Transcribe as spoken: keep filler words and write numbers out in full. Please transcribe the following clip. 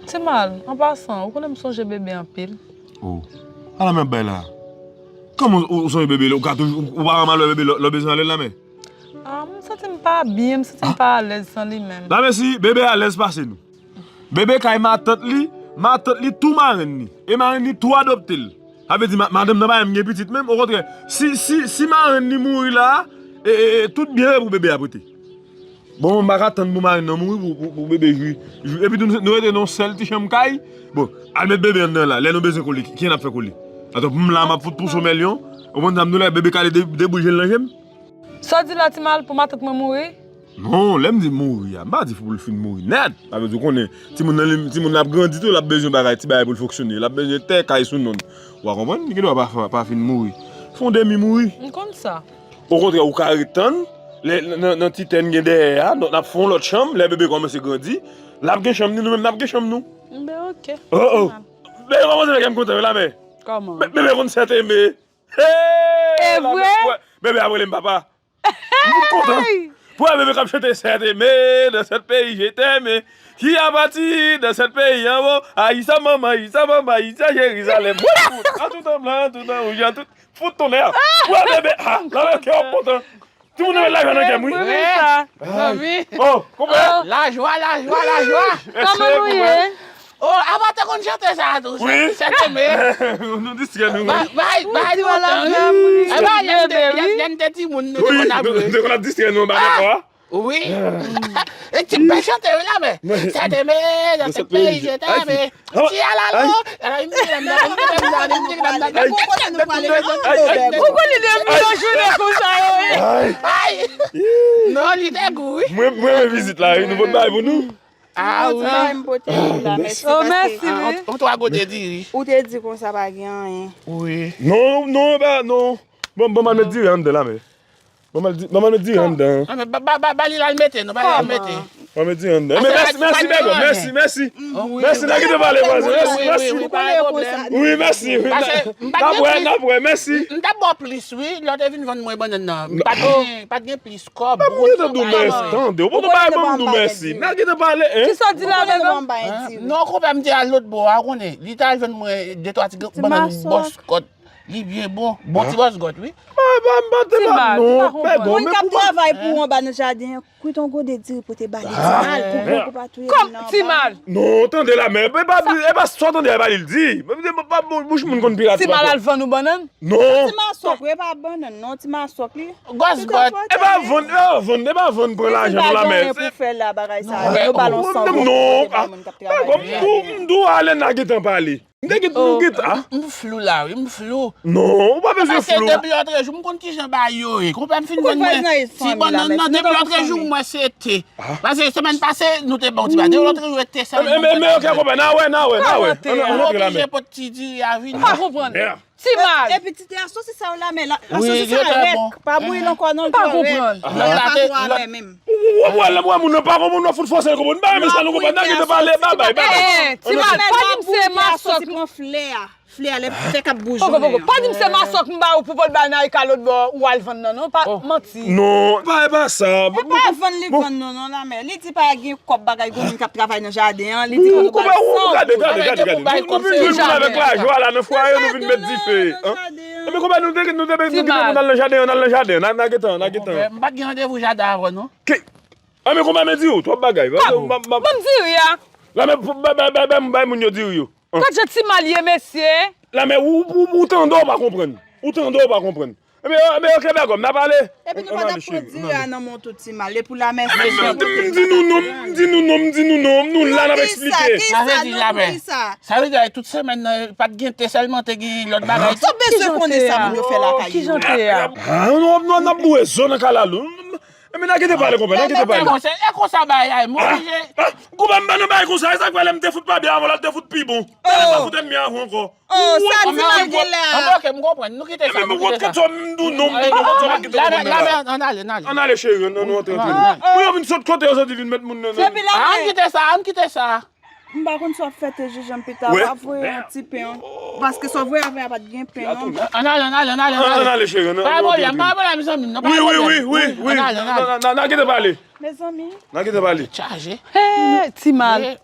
Ti Mal, an pasan, ou konnen m sonje bebe anpil. Oh. Ala men bay la. Kòman ou, ou sonje bebe? Ou ka toujou, ou pa mal wè bebe lè, lè w bezwen ale l la men? Ah, m santi m pa byen, m santi m pa alèz san li menm. La men si bebe alèz pase nou. Bebe kay matant li, matant li tou marenn li. E marenn li tou adopte l. Sa vle di ma- madanm nan pa menm gen pitit menm. Okontrè, si, si, si marenn li mouri la, e, e, e, tout byen pou bebe ap rete. Bon, m pa ka tann pou marenn nan mouri pou, pou, pou bebe jwi. Jwi. Epi tou, nou rete nan yon sèl ti chanm kay. Bon, al met bebe anndan la. Lè nou bezwen kole, ki, kiyen n ap fè kole? Atò, pou m la, m ap fout pouse yon mèlyon. Ou konprann sa m di w la, bebe kale de, debouje l nan je m. Sa w di la, Ti Mal, pou matant mwen mouri? Non, lè m di mouri a, m pa di pou l fin mouri nèt. Sa vle di, ou konnen, timoun nan, li, timoun nan ap grandi tou, l ap bezwen bagay, ti bagay pou l fonksyone. L ap bezwen tè, kay sou non l. Ou a konprann? Li gen dwa pa, pa, pa fin mouri. Fè yon demi mouri. M konn sa. Okontrè, ou ka ret tann, lè, nan, nan ti tè n gen dèyè a, donk n ap fè yon lòt chanm, lè bebe kòmanse grandi, l ap gen chanm li, nou menm n ap gen chanm nou. Ben, ok. Oh, oh. Bebe kòmanse fè kè m kontan, wi, la men. Kòman? Be- Bebe konn sèt eme. Hey! E vre? Bebe ap rele m papa. M kontan. Pou wè bebe k ap chante sèt eme, dans sept pays je t'aime, qui a bâti dans sept pays en haut, Aïssa maman, Aïssa maman, Aïssa Jérusalem. Wout, wout. An tout an blan, an tout an wouj, an tout, fout tonnè. Pou wè bebe, ah, la men kè w ap kontan. Timoun yo met lajwa nan kè m, wi. Mwen menm sa. Zanmi. Oh, konpè. Lajwa, lajwa, lajwa. Kòman nou ye? Oh, apa te konn chante sa a tou? Wi. Sèt eme. Nou distrè nou. Bay, bay, bay nou tan, wi. Lè n te timoun, nou te konn ap jwe. Nou te konn ap distrè nou anba nan kò a. Wi. E ti bèl chante, wi, la men. Sèt eme, dans sept pays je t'aime. Ti alalo. Ou konn li depi yon jounen konsa yo ye. Ay. Non, li te gou, wi. Mwen, mwen, mwen vizit la, wi. Nou pot bay pou nou. Ah, wi. Mwen, m pote li la, mèsi. Oh, mèsi, wi. On twa gote diri. Ou te di konsa pa gen anyen. Wi. Non, non, ba, non. Bon, bon, m al met diri anndan la, men. Bon, m al di, bon, m al met diri anndan. Ah, men ba, ba, ba, ba li la l mete, non, ba li la l mete. Bon, m al met diri anndan. Men mèsi, mèsi, bègò, mèsi, mèsi. Mèsi, n a kite pale, vwazen. Mèsi, mèsi. Wi, mèsi, wi. N ap wè, n ap wè, mèsi. M t ap ba w plis, wi, lè w te vin vann mwen bannann nan. M pa t gen, pa t gen plis kòb. Mwen te di w mèsi, tande. Ou pa t bay ban m di w mèsi. N a kite pale, hein? Kisa w di la, bègò? Non, konpè m te al lòt bò a, ou konnen. Li t al jwenn mwen de twa ti bannann bòskòt. Li byen bon. Bon ti bòs gòt, wi. Ti Mal, ou pa konprann. Moun k ap travay pou ou anba nan jaden an, kwit yon gode diri pote ba li Ti Mal, pou gwo kou pa touye li nan anba. Ti Mal. Non, tande la, men, e pa, e pa sa w tande a, e pa li l di. Bouch moun konn pi rapid. Ti Mal al vann ou bannann? Non. Ti masòk, wi, e pa bannann, non, ti masòk li. Gòs gòt. E pa vann, e pa vann, e pa vann pran lajan non la, men. Pou fè la bagay sa yo, yo ba l yon san goud pou te bay moun k ap travay. Bagay m di w, m di w ale n a gentan pale. M te gen, nou gen, ah. M flou la, wi, m flou. Non, ou pa bezwen flou. Paske depi lòtrejou, m konn kijan bagay yo ye. Konpè m fin vann mwen ti bannann nan, depi lòtrejou, m wè se te. Paske semèn pase, nou te ba w ti bagay. Depi lòtrejou, e te sèlman. Men, men, men, ok, konpè, n a wè, n a wè, n a wè. Ou oblije pot ti diri a vini. Pa konprann. Ti Mal. Epi ti te asosi sa yo la, men la, asosi sa rèk. Pa bouyi l ankò, non, l twò rèk. Pa konprann. L pa twò amè menm. Ou, ou, ou, ou, ou, moun nan pa konprann, nou fout fòse l konprann. Ba, men sa nou konprann, n a gentan pale, babay, babay. Eh, Ti Mal, pa di m se masòk. Poko, poko. Pa di m se masòk m ba ou pou pot bay nan ika lòt bò, ou al vann nan, non, pa manti. Non, pa, e pa sa. E pa vann li vann, non, non, la, men li di pa gen kòb bagay, gon moun k ap travay nan jaden an, li di konn ou ba l san goud. Gade, gade, gade, gade. Nou, nou vin jwenn moun avèk lajwa la nan fwaye, nou vin met dife. Enben, konpè, nou te, nou te, nou te, nou al nan jaden an, n al nan jaden an, n a, n a gentan, n a gentan. M pa t gen randevou jaden avè w, non. Anben, konpè, men di w, twòp bagay. Ban m diri a. La, men, bay, bay, bay, bay moun yo diri yo. Gad jan Ti Mal ye, mesye. La, men, ou, ou, ou tande, ou pa konprann. Ou tande, ou pa konprann. Enben, enben, ok, bègòm, n a pale. Epi nou pa t ap pran diri a nan men w tou, Ti Mal. E pou la, men, m di nou non, m di nou non, m di nou non, nou la, n ap eksplike. Sa vle di la, men. Sa vle di, tout semèn nan, pa t gen te sèlman, te gen lòt bagay. Sa w bezwen konnen sa moun yo fè lakay yo. Kijan te a? Ah, nou, nou, n ap boure zo nan kalalou. Enben, n a kite pale, konpè, n a kite pale. E konsa bagay la ye, m oblije. Konpè, m pa nan bagay konsa, e sa k fè lè m te fout pa byen avan la, l te fout pi bon. Talè m pa fout ènmi avè w ankò. Oh, sa Ti Mal gen la. Anben, ok, m konprann. Nou kite sa, nou kite sa. Ann ale, ann ale, ann ale. Ann ale, cheri, ann, nou antre, antre. Pou yo vin sot kote yo soti vin met moun nan. Ann kite sa, ann kite sa. M pa konn sa w ap fè te Jean Pierre, w ap voye yon ti pen. Paske sa w voye avè a pa t gen pen, non. Ann ale, ann ale, ann ale, ann ale. Ann ale, cheri, ann ale. Pa gen pwoblèm, pa gen pwoblèm, zanmi m, non, pa gen pwoblèm. Wi, wi, wi, wi, wi. Ann ale, ann ale. N a kite pale. Mezanmi. N a kite pale. Chaje. Hey, Ti Mal.